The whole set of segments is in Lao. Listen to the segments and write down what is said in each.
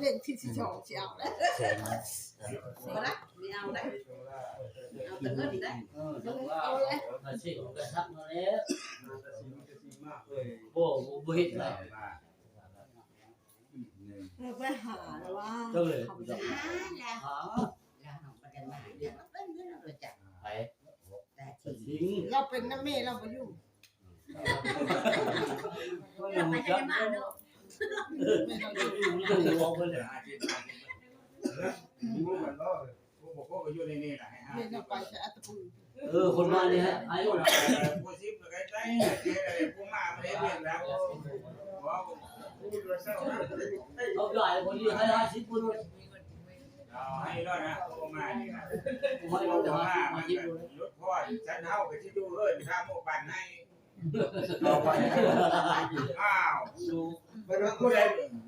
ເຫຼັ້ນທີສອງຊິເອົາແລ້ວ ບໍ່ລະ ບໍ່ເອົາໄດ໋ ເອົາແຕ່ເງິນໄດ໋ ເອີ ເອົາແລ້ວ ກະຊິກະຊັກມາແລ້ວ ບໍ່ ບໍ່ ບໍ່ເຮັດແລ້ວ ເອີ ໄປຫາແລ້ວວ່າ ເຈົ້າເລີຍ ເຂົາໄປຫາແລ້ວ ຫາ ແລ້ວເຮົາບໍ່ໄດ້ມາ ແລ້ວເປັນເງິນເຮົາບໍ່ຈັກ ໃຜ? ແຕ່ທີ່ ລາວເປັນນຳແມ່ລາວບໍ່ຢູ່ ລາວບໍ່ໄດ້ມາເນາະ ແມ່ເຮົາຢູ່ ຢູ່ບໍ່ເບິດເລີຍ ບໍ່ ບໍ່ ບໍ່ຢູ່ໃນນີ້ລະ ແມ່ນເຮົາໄປໃສ່ອັດຕະປື ເອີ ຄົນມານີ້ຮະ ອາຍຸ ຜູ້ສິບກໍໄດ້ ຜູ້ມາບໍ່ໄດ້ເປັນແລ້ວ ເຂົາຫຼາຍຄົນຢູ່ໃຫ້ຫ້າສິບພຸ້ນ ເອົາໃຫ້ລອດນະ ຜູ້ມານີ້ນະ ຜູ້ມາຢູ່ແຕ່ຫ້າສິບ ມັນກໍຫຼຸດຜ່ອນ ຊັ້ນເຮົາກໍຊິຢູ່ເຮີ້ນ ຖ້າໝູ່ປັນໃຫ້ ຕໍ່ໄປ ອ້າວ ເພິ່ນວ່າຜູ້ໃດ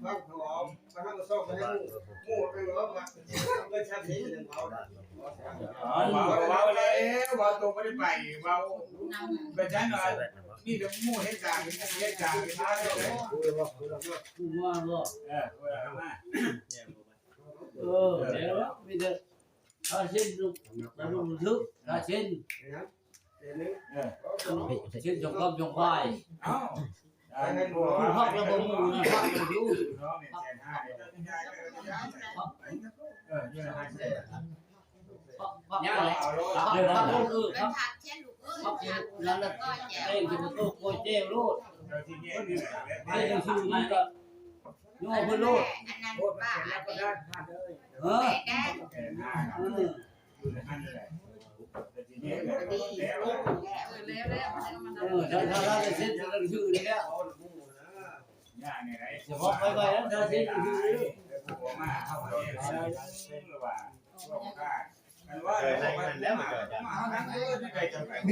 ຟັງຂອງ ເພິ່ນວ່າສອບໄປໃຫ້ໝູ່ ໝູ່ໄປເວົ້າວ່າ ເພິ່ນຊັກເຫັນເລື່ອງເວົ້ານະ ເວົ້າ ເວົ້າແລ້ວ ເວົ້າຕົງບໍ່ໄດ້ໄປ ເວົ້າ ເປັນຊັ້ນວ່າ ມີແຕ່ໝູ່ເຮັດການ ເຮັດການ ເຮັດການ ເອີ ເອີ ແລ້ວ ມີແຕ່ ເອົາເຊັ່ນລູກ ລະລຸກທຶກ ເອົາເຊັ່ນ ເອີ ເຊັ່ນຈອງຄວາມຈອງຄວາຍ ເອົ້າ ຜູ້ຮັກລະບໍ່ໝູ່ນະ ຮັກລະຢູ່ ເອີ ຢູ່ໃນຫັ້ນ ຍັງແຫຼະ ຮັກເດີ ຮັກເດີ ຮັກເດີ ແຕ່ງຊິມາໂຕໂກຍແຈ້ວໂລດ ເຮັດໜັງສືມັນກໍ ຍໍເພິ່ນໂລດ ອັນນັ້ນ ໂອ້ຍ ປະທານ ປະທານ ເອີ ແມ່ນແດ່ ເອີ ຢູ່ໃນຫັ້ນແຫຼະ ເອີ ຖ້າ ຖ້າ ຖ້າໄດ້ເຊັນຊື່ນີ້ແລ້ວ ຢ່ານີ້ໄດ໋ ສະເພາະໄປໄວນະ ຖ້າເຊັນຊື່ນີ້ ຜູ້ມາເຮົາເຮັດ ຫຼືວ່າ ພວກຂ້າ ຄັນວ່າ ເອີ ໃນນັ້ນແລ້ວ ມາ ເຮົານັ່ງເດີ ໃນໃຈຈຳກັດ.